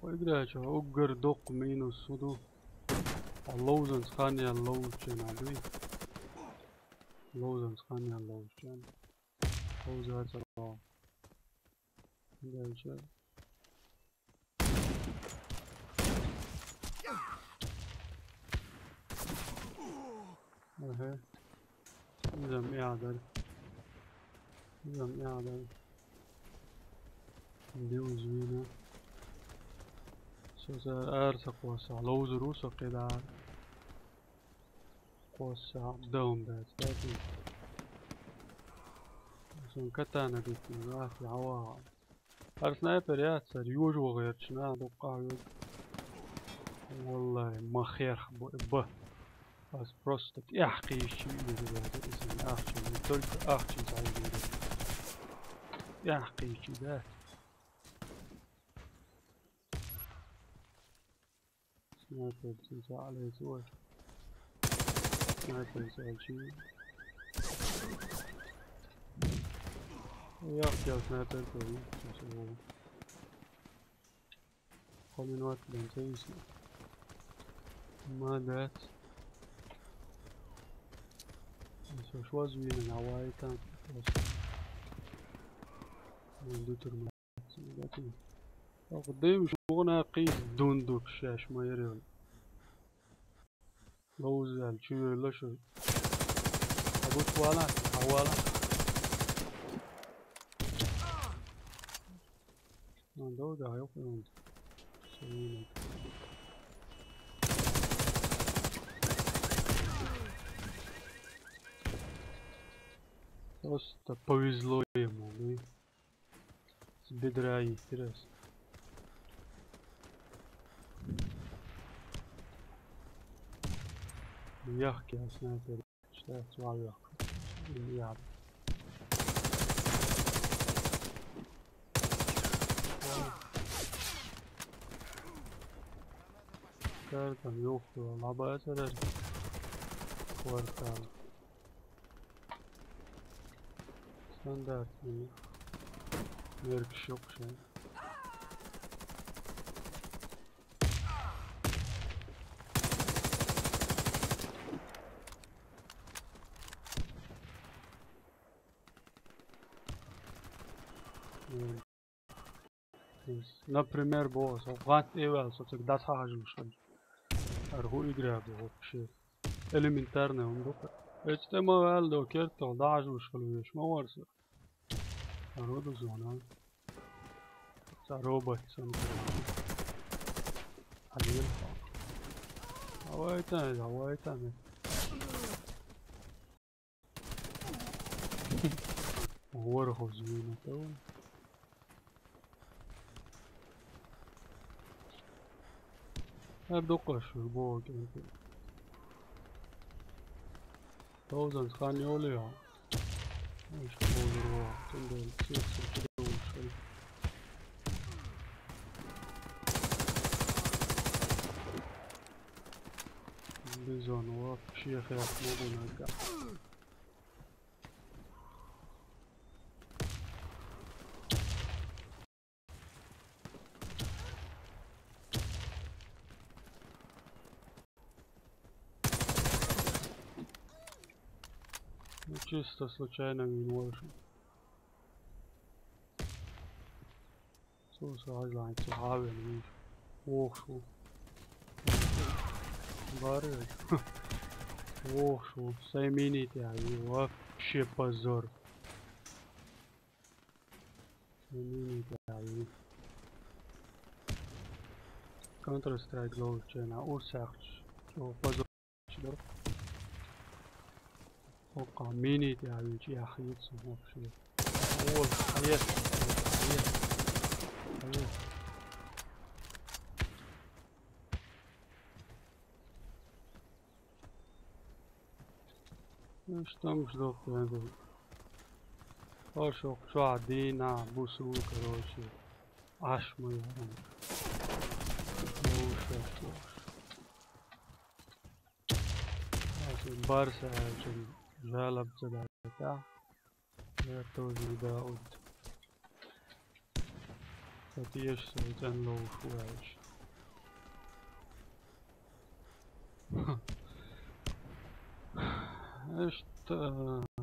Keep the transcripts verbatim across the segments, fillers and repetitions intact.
Вай играча уггар доккха минус хӀу ду. А ловзанца хан яьлла ловзучена дуй. Ловзанца хан яьлла ловзучена. Ловзаца. Дальше. Аха. Изам ядар. Изам ядар. Левзуйна. Со са арса кхоса. Ловзуру со кхидар. Кхоса. Дом дац. Дати. Сон катана битни. Ахи, ава. Ар снайпер яц, ар южу гӀерчна, дуккха юж. Валлай, ма херх бу, ба. Аз просто тӀехкхийчи южу гӀерчи, исан ахчи, не только ахчи сай южу. ТӀехкхийчи, да. Снайпер цӀи цӀа алейцӀой. Снайпер цӀалчи. Яхъял снайпер кой. Хоминват бен цевис. Ма дац. Со шваз вина навай там. Просто. Дутур. Ох, дым шугъна къиз дундук шаш ма ярел. Лоузал чуйла шу. Абут вала, авала. Ну, да, да, я понял. Просто повезло ему, ну. С бедра есть раз. Яхки снайпер. Что я славил? Я. Картам ёху, лабая царер. Квартал. Стандартный. Мерк шок шен. Например, бо, со гъант эвел, со цик дас хажлушан. Аргу игра бо, вообще. Элементарная умдука. Эцтема вал до керто, дажлушан, веш ма варса. Аргу ду зона. Са робот, сон. Адил. Авай та, авай та. Ворхо звена то. Ардукъа шур бо кенте. Тоузан хан ёлио. Иште бозурго. Тунде сексен кило ушел. Бизон вообще хряк могу нога. Ну, чисто случайно не можем. Слушай, ай, лайн, цу хавен, видишь. Ох, шу. Бары. Ох, шу. Сай минит я, и вообще позор. Сай минит я, и Counter-Strike лоу чена, урсахч. Чё, позор. Ока, минит я, видишь, я хит сам вообще. Ол, аес, аес, аес. Ну что мы ждём, я говорю. Хорошо, что один, а, бусу, короче. Аш мы, ну, что ж. Барса, жалоб задать, а? Я тоже, да, вот. Тиеш сай цӀен ловш ву аьлча. Иштта, э,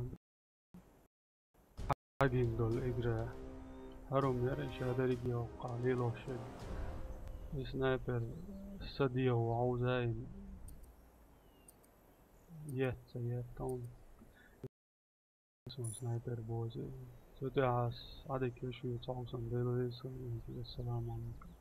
хьагин долу игра. ХӀара хӀума яра ша дерриге а воккха лелош ерг. И снайпер са дегӀ ву хьовзийна. Етта, етта хьуна. Сан снайпер боза. Цу тӀехь ас Ӏадика йиш ву цхьа хӀусам Дела веза. Ассаламу алейкум.